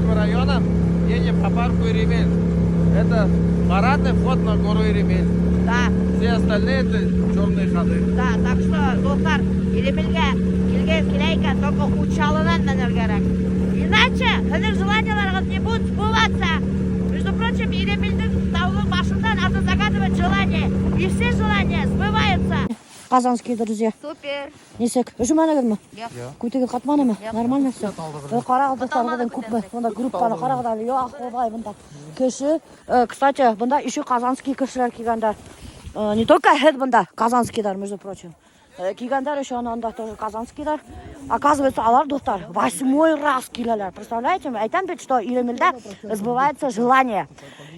Учалинского района. Едем по парку Иремель. Это парадный вход на гору Иремель. Да. Все остальные это черные ходы. Да, так что, дуҫтар, Иремелгә килгән килә икән, только Учалынан менергә кәрәк. Иначе һеҙҙең желанияларығыҙ не будут сбываться. Между прочим, Иремелдең тауҙың башында надо загадывать желание. И все желания сбываются. Казанские друзья. Супер. Нисек, өшөмәнегеҙме? Юҡ. Күтегеҙ ҡатманымы? Нормально все. Ҡарағыҙ, дуҫтар, беҙҙең күпме? Бында группаны ҡарағыҙ әле. Юҡ, Хоҙай, бында кеше. Кстати, бында еще казанский кешеләр килгәндәр. Не только һеҙ бында, казанскийҙар, между прочим. Килгәндәр еще анда тоже казанскийҙар. Оказывается, алар, дуҫтар, восьмой раз киләләр. Представляете? Әйтәм бит, что Иремелдә сбывается желание.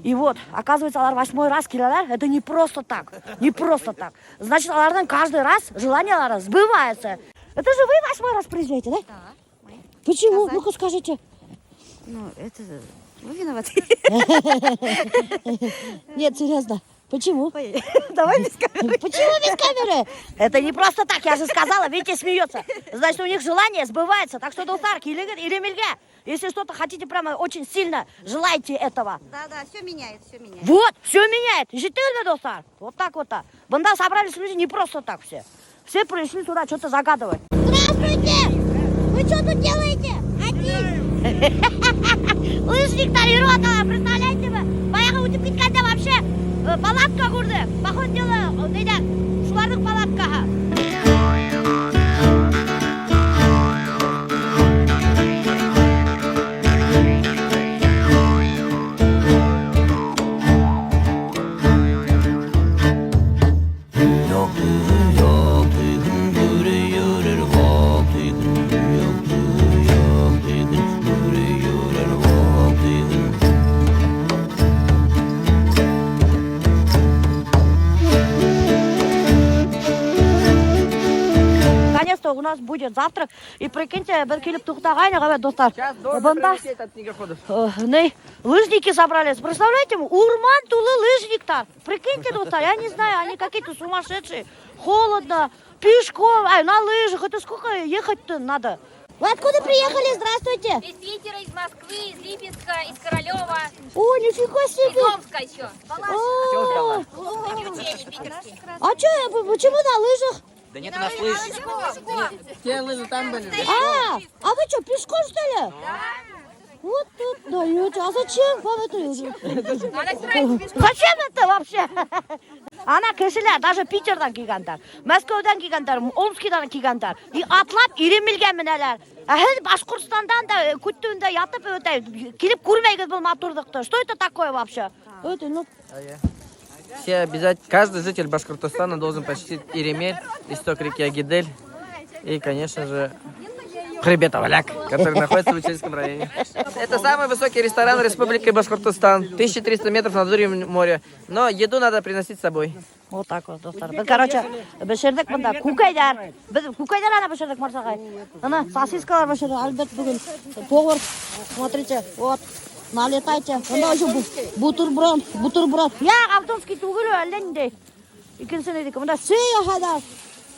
И вот, оказывается, алар восьмой раз киләләр. Это не просто так. Не просто так. Значит, аларҙың каждый раз желаниялары сбывается. Это же вы восьмой раз приезжаете, да? Да. Мы. Почему? Казань. Ну-ка скажите. Ну, это вы виноваты. Нет, серьезно. Почему? Ой, давай без камеры. Почему без камеры? Это не просто так, я же сказала, видите, смеется. Значит, у них желание сбывается. Так что, дуҫтар, килегеҙ Иремелгә. Если что-то хотите прямо очень сильно, желайте этого. Да, да, все меняет, все меняет. Вот, все меняет. Ишеттегеҙме, дуҫтар? Вот так вот. Бында собрались люди не просто так все. Все пришли сюда что-то загадывать. Здравствуйте! Вы что тут делаете? Один! Лыжниктар йөрөп яталар, представляете вы? Баяғы үтеп киткәндә вообще палатка күрҙек. Походу дела, ниҙән, шуларҙың палаткаһы. Якты якты көн бүре йөрөр, вакты көн, якты якты көн бүре йөрөр, вакты көн. Наконец-то у нас будет завтрак. И прикиньте, беҙ килеп туҡтағайныҡ, әбәт, дуҫтар. Сейчас должен Бында прилететь от снегоходов. Не, лыжники собрались. Представляете, урман тулы лыжниктар. Прикиньте, дуҫтар, я не знаю, они какие-то сумасшедшие. Холодно, пешком, ай, на лыжах. Это сколько ехать-то надо? Вы откуда приехали? Здравствуйте. Из Питера, из Москвы, из Липецка, из Королева, О, нифига из себе. Омска еще. О, Приключения питерские. А чё, почему на лыжах? Да нет у нас лыж. Те лыжи там были. А вы что, пешком, что ли? Вот тут даете. А зачем вам это? Зачем это вообще? Ана кешеләр, даже Питерҙан килгәндәр, Мәскәүҙән килгәндәр, Омскиҙан килгәндәр. И атлап Иремелгә менәләр. Ә һеҙ Башҡортостандан да көтөүендә ятып өтә, килеп күрмәйегеҙ был матурлыҡты. Что это такое вообще? Это, ну, Все обязательно, каждый житель Башкортостана должен посетить Иремель, исток реки Агидель и, конечно же, хребет Аваляк, который находится в Учалинском районе. Это самый высокий ресторан Республики Башкортостан, 1300 метров над уровнем моря. Но еду надо приносить с собой. Вот так вот, дуҫтар. Беҙ, короче, бешерҙек бында күкәйҙәр. Беҙ күкәйҙәр ана бешерҙек, Марс ағай. Ана сосискалар бешерҙек. Альберт бөгөн повар. Смотрите, вот. Налетайте. Бында еще бутерброд, бутерброд. Я, Абдунский түгел, әллә ниндәй. Икенсе нидеке. Бында сәй яһайҙар.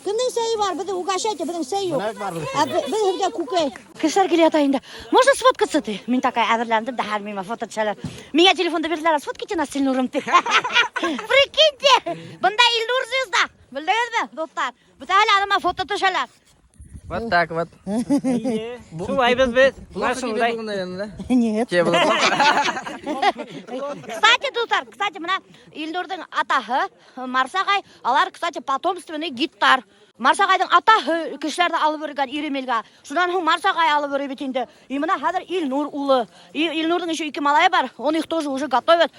Кемдең сәйе бар? Беҙҙе угощайте, беҙҙең сәй юҡ. Ә беҙ һеҙгә күкәй. Кешеләр килә ята инде. Можно сфоткаться ты? Мин такая әҙерләндем дә хәҙер миңә фото төшәләр. Миңә телефонды бирҙеләр, сфоткайте нас с Ильнуром ти. Прикиньте, бында Ильнур звезда. Белдегеҙме, дуҫтар? Бөтә әле аныма фото төшәләр. Вот так вот. Шулайбыҙ беҙ. Плохо тебе Шундай. было, наверное, да? Нет. Тебе было плохо? Кстати, дуҫтар, кстати, бына Ильнурҙың атаһы Марс ағай, алар, кстати, потомственный гидтар. Марс ағайҙың атаһы кешеләрҙе алып йөрөгән Иремелгә. Шунан һуң Марс ағай алып йөрөй бит инде. И бына хәҙер Ильнур улы. И Ильнурҙың еще ике малайы бар. Он их тоже уже готовят,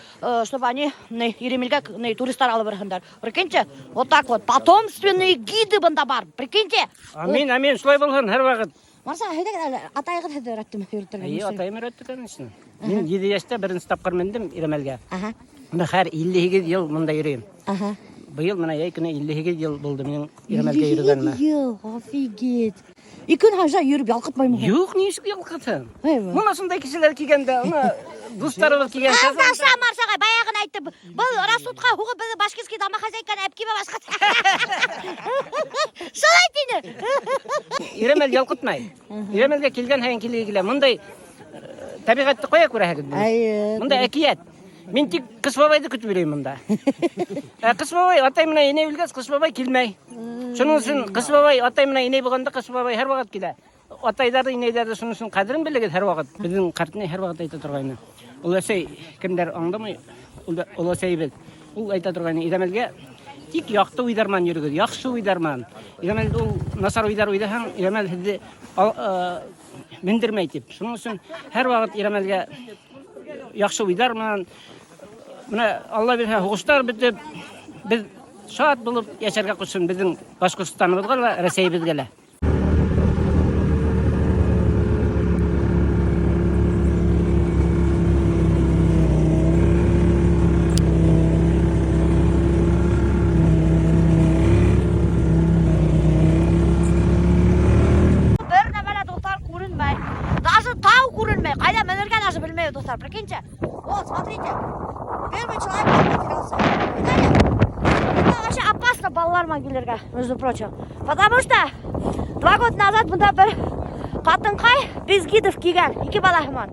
чтобы они не, Иремелгә не, туристар алып йөрөһөндәр. Прикиньте, вот так вот. Потомственные гиды бында бар. Прикиньте. Амин, амин, шулай булһын һәр ваҡыт. Марс ағай, һеҙҙең әле атайығыҙ һеҙҙе өйрәттеме йөрөтөргә? Эйе, атайым өйрәтте, конечно. Мин 7 йәштә беренсе тапҡыр мендем Иремелгә. Аһа. Бына хәҙер 58 йыл бында йөрөйөм. Аһа. Быйыл бына йәй көнө 58 йыл булды минең Иремелгә йөрөгәнемә. Йыл, офигеть. И көн һайын йөрөп ялҡытмаймы? Юҡ, нисек ялҡытһын? Әйбә. Бына шундай кешеләр килгәндә, бына дуҫтарыбыҙ килгән. Алдаша, Марс ағай, баяғын әйтте. Был рассудҡа һуғып беҙҙе башкирский домохозяйканы әп килә башҡа. Шулай тине. Иремел ялҡытмай. Иремелгә килгән һайын килә килә. Мындай Тәбиғәтте ҡая күрәһегеҙ? Эйе. Бында әкиәт. Мин тик Ҡыш бабайҙы көтөп йөрөйөм бында. Ә Ҡыш бабай атай менән инәй үлгәс, Ҡыш бабай килмәй. Шуның өсөн Ҡыш бабай атай менән инәй булғанда Ҡыш бабай һәр ваҡыт килә. Атайҙарҙы, инәйҙәрҙе шуның өсөн ҡәҙерен белегеҙ һәр ваҡыт. Беҙҙең ҡартинәй һәр ваҡыт әйтә торғайны. Оләсәй кемдәр аңламай, оләсәйебеҙ. Ул әйтә торғайны, Ирәмәлгә тик яҡты уйҙар менән йөрөгөҙ, яҡшы уйҙар менән. Ирәмәл ул насар уйҙар уйлаһаң, Ирәмәл һеҙҙе мендермәй тип. Шуның өсөн һәр ваҡыт Ирәмәлгә яҡшы уйҙар менән бына Алла бирһә һуғыштар бөтөп, беҙ шат булып йәшәргә ҡушһын беҙҙең Башҡортостаныбыҙға ла, Рәсәйебеҙгә лә. Бер нәмә лә, дуҫтар, күренмәй. Даже тау күренмәй. Ҡайҙа менергә даже белмәй, дуҫтар. Прикиньте. Вот, смотрите. Первый человек потерялся. Видали? Это вообще опасно балалар менән килергә, между прочим. Потому что 2 года назад бында бер ҡатынҡай без гидов килгән, ике балаһы менән.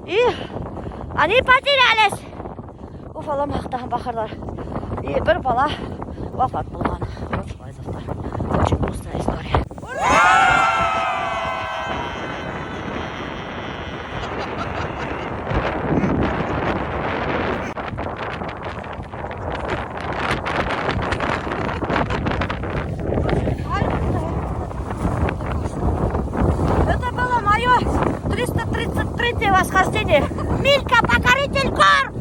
И они потерялись. Уф, Аллам һаҡлаһын, бахырҙар. И бер бала вафат булған. Вот шулай, дуҫтар. Очень грустная история. Это было мое 333 восхождение. Милька, покоритель гор!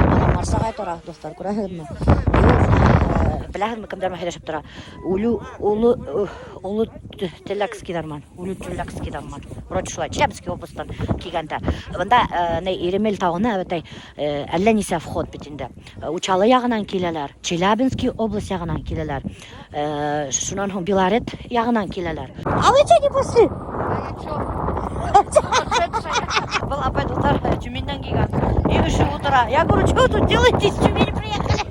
Ана Марсағай тора, дуҫтар, күрәһегеҙме? Беләһегеҙме, кемдәр менән һөйләшеп тора? Улю, улы, улы Телякскийҙар менән, Улю Телякскийҙар менән. Вроде шулай, Челябинский областан килгәндәр. Бында ни Иремель тауына әбәтәй әллә нисә вход бит инде. Учалы яғынан киләләр, Челябинский область яғынан киләләр. Шунан һуң Белорет яғынан киләләр. А вы что не пошли? Был апай, дуҫтар, Тюменьдән килгән. И өшөп ултыра. Я говорю, что вы тут делаете, из Тюмени приехали?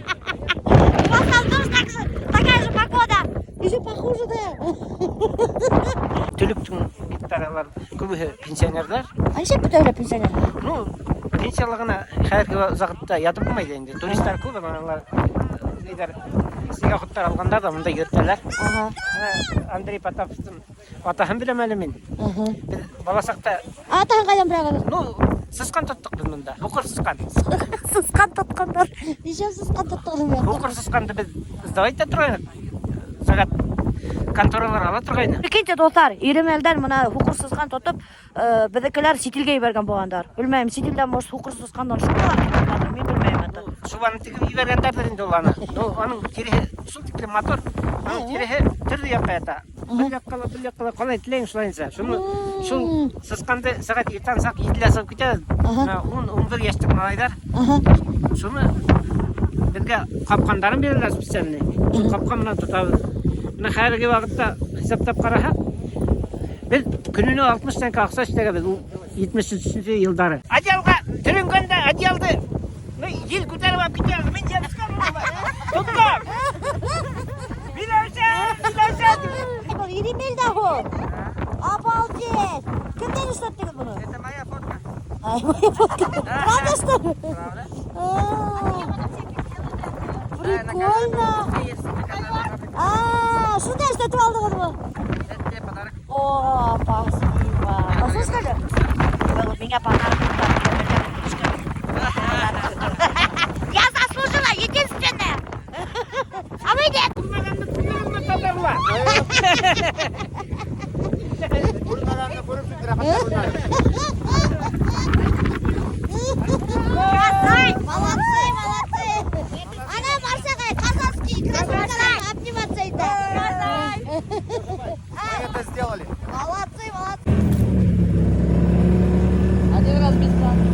У вас там тоже так же, такая же погода. Еще похуже, да? Төлөктөң гитаралар күбеһе пенсионерҙар. А нисек бөтәһе пенсионер? Ну, пенсияла ғына хәҙерге ваҡытта ятып булмай инде. Туристар күп, аналар ниҙәр снегоходтар алғандар ҙа бында йөрөтәләр. Бына Андрей Потаповтың атаһын беләм әле мин. Беҙ бала саҡта, Атаһын ҡайҙан беләһегеҙ? ну, сысҡан тоттоҡ беҙ бында. Һуҡыр сысҡан. Сысҡан тотҡандар. Нисә сысҡан тоттоғоҙ? Һуҡыр сысҡанды беҙ сдавать итә торғайныҡ. Сәғәт конторалар ала торғайны. Прикиньте, дуҫтар, Иремелдән бына һуҡыр сысҡан тотоп, беҙҙекеләр сит илгә ебәргән булғандар. Белмәйем, сит илдән может һуҡыр сысҡандан шубалар тотҡандар, мин белмәйем это. Шубаны тегеп ебәргәндәрҙер инде ул аны. Ну, уның тиреһе шул тиклем матур. Уның тиреһе төрлө яҡҡа ята. Бер яҡҡа ла, бер яҡҡа ла ҡалай теләйһең шулайынса. Шуны шул сысҡанды сәғәт иртән саҡ 7-лә сығып китәбеҙ. Бына 10-11 йәшлек малайҙар. Шуны беҙгә ҡапҡандарын бирәләр специальный. Шул ҡапҡан менән тотабыҙ. Бына хәҙерге ваҡытта хисаплап ҡараһаҡ, беҙ көнөнә 60 тәңкә аҡса эшләгәнбеҙ ул 73 йылдары. Одеялға төрөнгәндә одеялды ну, ел күтәреп алып китә. Мин ябышҡан Тоттом. Миләүшә, Миләүшә. Был Иремелдә һуң. Обалдеть! Кемдән эшләттегеҙ быны? Это моя фотка. Ай, моя фотка. Правда, что ли? Правда? А, Прикольно. А, шунда эшләтеп алдығыҙмы? Это тебе подарок. О, спасибо. Послушали? Был миңә подарок. Я заслужила, единственная. А вы нет. Күрмәгәнде күрмәгәнме татарлар? Күрмәгәнде күреп рәхәт Красавцы, молодцы, молодцы. Ана Марсағай, казахский красавцы обниматься итә. Мы это сделали. Молодцы, молодцы. Один раз бесплатно.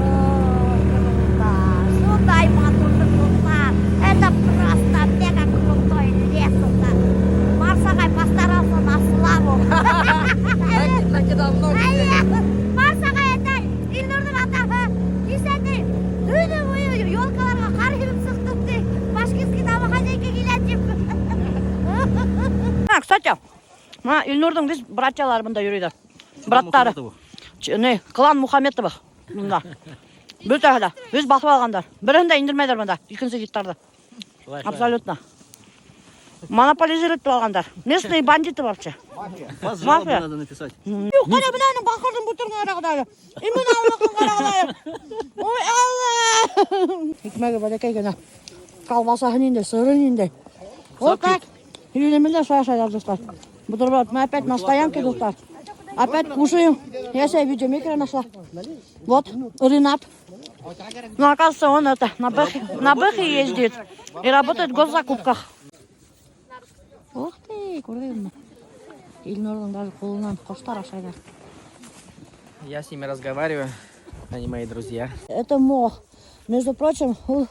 Ой, круто. Шундай матурлыҡ, дуҫтар. Это просто мега крутой лес. Это. Марсағай постарался на славу. Накидал много. Эйе, Марсағай это Илнурҙың атаһы. Кисә ти, төнө буйы елкаларға ҡар һибеп сыҡтым ти. Башкирский домохозяйка килә тип. А, кстати, бына Илнурҙың беҙ братьялары бында йөрөйҙәр. Браттары. Не, клан Мухаметовых. Бында. Бөтәһе лә. Үҙ баҫып алғандар. Береһен дә индермәйҙәр бында. Икенсе гидтарҙы. Абсолютно. Монополизировать алғандар. Местные бандиты вообще. Вас Мафия. надо написать. Юҡ, ҡара бына уның баҡырҙың бөтөргән ҡарағыҙ әле. И бына ауылдың ҡарағыҙ әле. Ой, Алла! Икмәге бәләкәй генә. Колбасаһы ниндәй, сыры ниндәй. Вот так. Иремелдә шулай ашайҙар, дуҫтар. Бутерброд. Мы опять на стоянке, дуҫтар. Опять кушаем. Я себе видеомейкера нашла. Вот, Ренат. Ну, оказывается, он это, на Бэхе ездит и работает в госзакупках. Ух ты, күрҙегеҙме? Илнурҙың даже ҡулынан ҡоштар ашайҙар. Я с ними разговариваю, они мои друзья. Это мох. Между прочим, ул,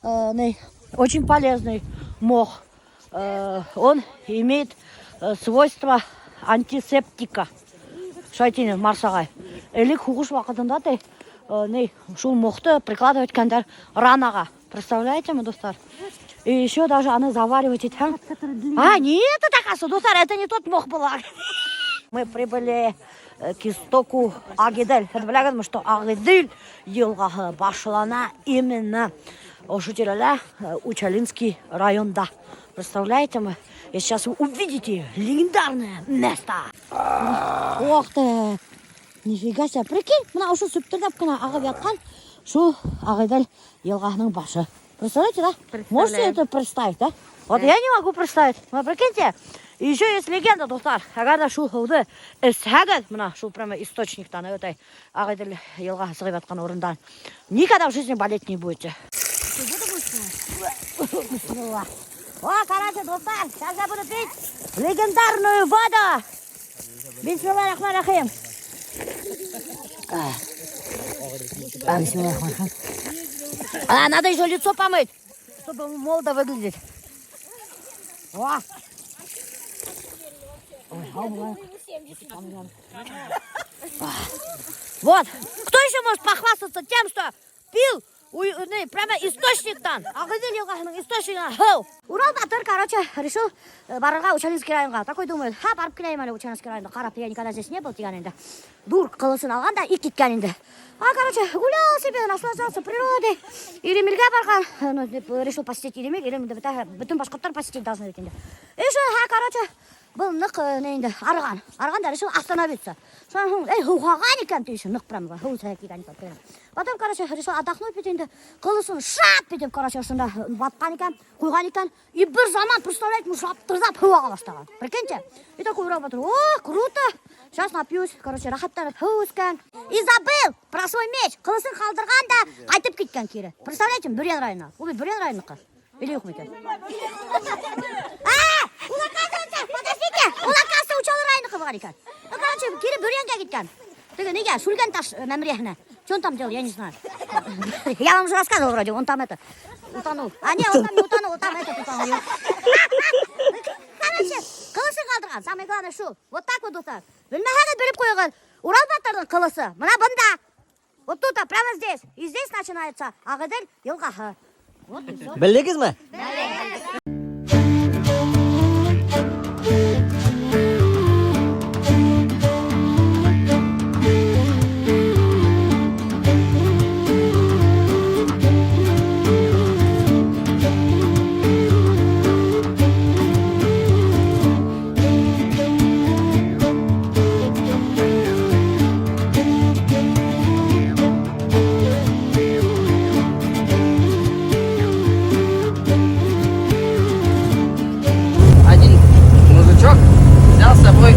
очень полезный мох. Он имеет свойства антисептика. Шулай тине Марс ағай. Элек һуғыш ваҡытында ти, ни, шул мохты прикладывать иткәндәр ранаға. Представляете мы, дуҫтар? И еще даже аны заваривать итһәң. А, нет, это оказывается, дуҫтар, это не тот мох был. Мы прибыли к истоку Агидель. Это беләгеҙме, что Ағиҙел йылғаһы башлана именно ошо тирәлә, Учалинский районда. Представляете мы? И сейчас вы увидите легендарное место. Ох ты! Нифига себе! Прикинь, бына ошо сүптерләп кенә ағып ятҡан шул Ағиҙел йылғаһының башы. Представляете, да? Можете это представить, да? Вот я не могу представить. Ну, прикиньте, и еще есть легенда, дуҫтар. Әгәр ҙә шул һыуҙы эсһәгеҙ, бына шул прямо источниктан, этой Ағиҙел йылғаһы сығып ятҡан урындан, никогда в жизни болеть не будете. О, короче, дуҫтар, сейчас я буду пить легендарную воду. Бисмиллахиррахманиррахим. А, бисмиллахиррахманиррахим. А, надо еще лицо помыть, чтобы молодо выглядеть. О! Ой, а, вот. Кто еще может похвастаться тем, что пил прямо источниктан? Ағиҙел йылғаһының источнигынан һыу. Урал Батыр, короче, решил барырға Учалинский районға. Такой думает, ха, барып киләйем әле Учалинский районға. Ҡарап, я никогда здесь не был тигән инде. Дур ҡылысын алған да и киткән инде. А, короче, гулял себе, наслаждался природой. Иремелгә барған. Ну, решил посетить Иремель. Иремелде бөтөн башҡорттар посетить должны бит инде. И шул, ха, короче, был ныҡ ни инде, арыған. Арыған да решил остановиться. Шунан һуң, эй, һыуһаған икән ти еще, ныҡ прям һыу эсә килгән икән. Потом, короче, решил отдохнуть бит инде. Ҡылысын шап итеп, короче, ошонда батҡан икән, ҡуйған икән. И бер заман, представляете, шаптырҙап һыу аға башлаған. Прикиньте. И такой Урал Батыр, о, круто. Сейчас напьюсь, короче, рәхәтләнеп һыу эскән. И забыл про свой меч. Ҡылысын ҡалдырған да ҡайтып киткән кире. Представляете, Бөрйән районына. Ул бит Бөрйән районыҡы. Или юҡмы икән? А, ул оказывается, подождите, ул оказывается Учалы районыҡы булған икән. Ну, короче, кире Бөрйәнгә киткән. Теге нигә? Шүлгән таш мәмерйәһенә. Что он там делал, я не знаю. Я вам уже рассказывал вроде, он там это, утонул. А не, он там не утонул, он там этот утонул. Короче, ҡылысын ҡалдырған, самое главное шул. Вот так вот, дуҫтар. Белмәһәгеҙ белеп ҡуйығыҙ. Урал Батырҙың ҡылысы. Бына бында. Вот тут, прямо здесь. И здесь начинается Ағиҙел йылғаһы. Вот и всё. Белдегеҙме? Один мужичок взял с собой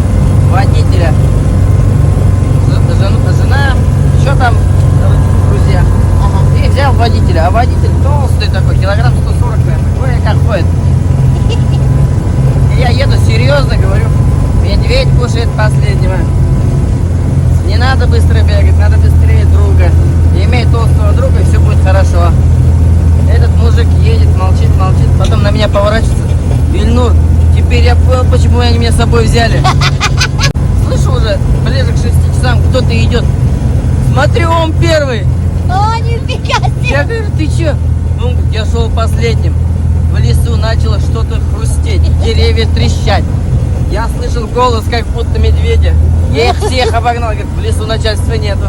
водителя. Жена, еще там друзья. И взял водителя. А водитель толстый такой, килограмм 140, наверное. Ой, как ходит. И я еду, серьезно говорю, медведь кушает последнего. Не надо быстро бегать, надо быстрее друга. Имей толстого друга, и все будет хорошо. Этот мужик едет, молчит, молчит, потом на меня поворачивается. Ильнур, теперь я понял, почему они меня с собой взяли. Слышу уже, ближе к 6 часам кто-то идет. Смотрю, он первый. О, нифига себе! Я говорю, ты че? Он говорит, я шел последним. В лесу начало что-то хрустеть, деревья трещать. Я слышал голос, как будто медведя. Я их всех обогнал, говорит, в лесу начальства нету.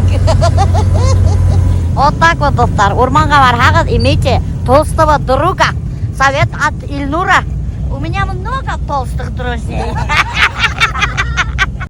Вот так вот, дуҫтар. Урманға барһағыҙ, имейте толстого друга. Совет от Ильнура. У меня много толстых друзей.